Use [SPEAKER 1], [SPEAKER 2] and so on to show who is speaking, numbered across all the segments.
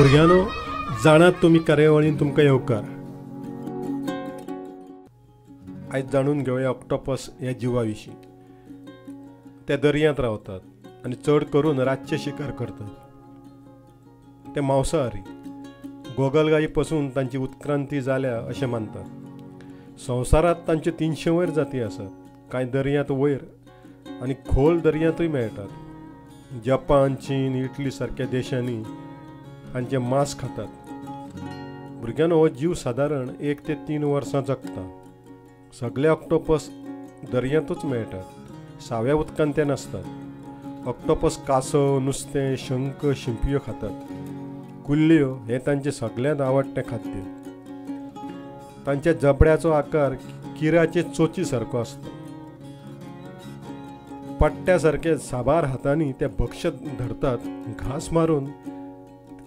[SPEAKER 1] भुरग्यांनो, जाणात तुमी कार्यावळीन तुमकां येवकार. आयज जाणून घेवया ऑक्टोपस ह्या जिवा विशीं. ते दर्यांत रावतात आनी चड करून रातचे शिकार करतात. ते मांसाहारी. गोगलगाई पसून तांची उत्क्रांती जाल्या अशें मानतात. संवसारांत तांच्यो 300 वयर जाती आसात. कांय दर्यांत वयर आनी खोल दर्यांतूय मेळटात. जपान, चीन, इटली सारक्या देशांनी तांचें मांस खातात. भुरग्यांनो, हो जीव सादारण 1 ते 3 वर्सां जगता. सगळे ऑक्टोपस दर्यांतूच मेळटात. साव्या उदकांत ते नासतात. ऑक्टोपस कासव, नुस्तें, शंख, शिंपयो खातात. कुल्ल्यो हें तांचें सगळ्यांत आवडटें खाद्य. तांच्या जबड्याचो आकार किराचे चोची सारको आसता. पट्ट्या सारके साबार हातांनी ते भक्ष्य धरतात. घांस मारून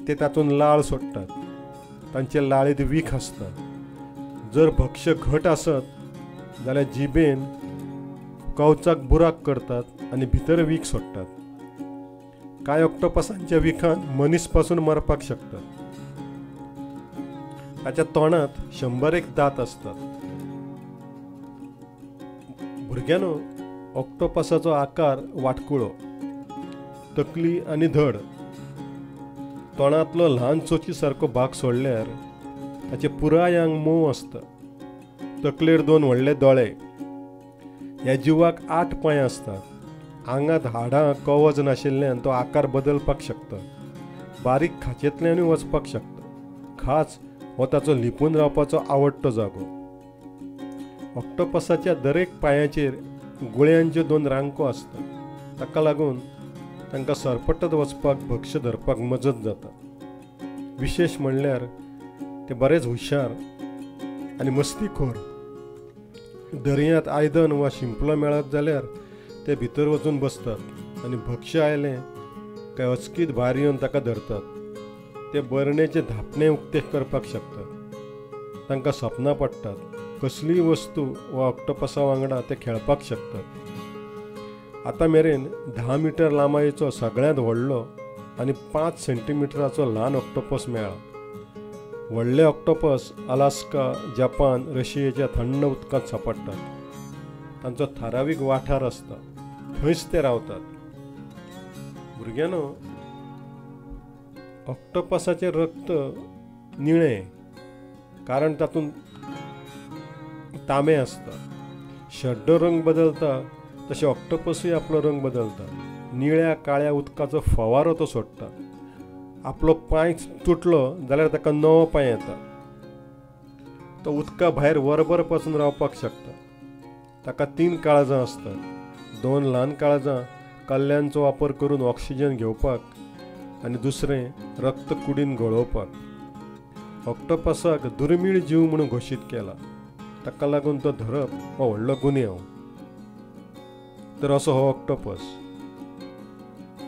[SPEAKER 1] ते तातूंत लाळ सोडटात. तांचे लाळेंत वीख आसता. जर भक्ष्य घट आसत जाल्यार जिबेन कवचाक बुराक करतात आनी भितर वीख सोडटात. कांय ऑक्टोपसांच्या विखान मनीस पासून मरपाक शकतात. ताच्या तोंडांत 101 दांत आसतात. भुरग्यांनो, ऑक्टोपसाचो आकार वाटकुळो, तकली आनी धड. तोंडांतलो ल्हान चोची सारको भाग सोडल्यार ताचें पुराय आंग मोव आसता. तकलेर 2 व्हडले दोळे. ह्या जिवाक 8 पांय आसतात. आंगांत हाडां कवच नाशिल्ल्यान तो आकार बदलपाक शकता. बारीक खाचेंतल्यानूय वचपाक शकता. खाच हो ताचो लिपून रावपाचो आवडटो जागो. ऑक्टोपसाच्या दरेक पांयाचेर गुळ्यांच्यो 2 रांको आसतात. ताका लागून तांकां सरपटत वचपाक, भक्ष्य धरपाक मजत जाता. विशेश म्हणल्यार ते बरेच हुशार आनी मस्तीखोर. दर्यांत आयदन वा शिंपलो मेळत जाल्यार ते भितर वचून बसतात आनी भक्ष्य आयलें काय अचकीत भायर येवन ताका धरतात. ते बरणेचे धापणे उक्ते करपाक शकतात. तांकां सपनां पडटात. कसलीय वस्तू वा ऑक्टोपसा वांगडा ते खेळपाक शकतात. आतां मेरेन 10 मिटर लांबायेचो सगळ्यांत व्हडलो आनी 5 सेंटीमिटराचो ल्हान ऑक्टोपस मेळ्ळा. व्हडले ऑक्टोपस अलास्का, जपान, रशियेच्या थंड उदकांत सांपडटात. तांचो थारावीक वाठार आसता, थंयच ते रावतात. भुरग्यांनो, ऑक्टोपसाचें रक्त निळें, कारण तातूंत तांबें आसता. शड्डो रंग बदलता तशें ऑक्टोपसूय आपलो रंग बदलता. निळ्या काळ्या उदकाचो फवारो तो सोडटा. आपलो पांय तुटलो जाल्यार ताका नवो पांय येता. तो उदका भायर वरभर पासून रावपाक शकता. ताका 3 काळजां आसतात. 2 ल्हान काळजां कल्ल्यांचो वापर करून ऑक्सिजन घेवपाक आनी दुसरें रक्त कुडीन घोळोवपाक. ऑक्टोपसाक दुर्मीळ जीव म्हणून घोशीत केला. ताका लागून तो धरप हो व्हडलो गुन्यांव. तर असो हो ऑक्टोपस.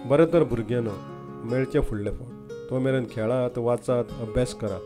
[SPEAKER 1] बरें तर भुरग्यांनो, मेळचें फुडले फावट. तो मेरेन खेळात, वाचात, अभ्यास करात.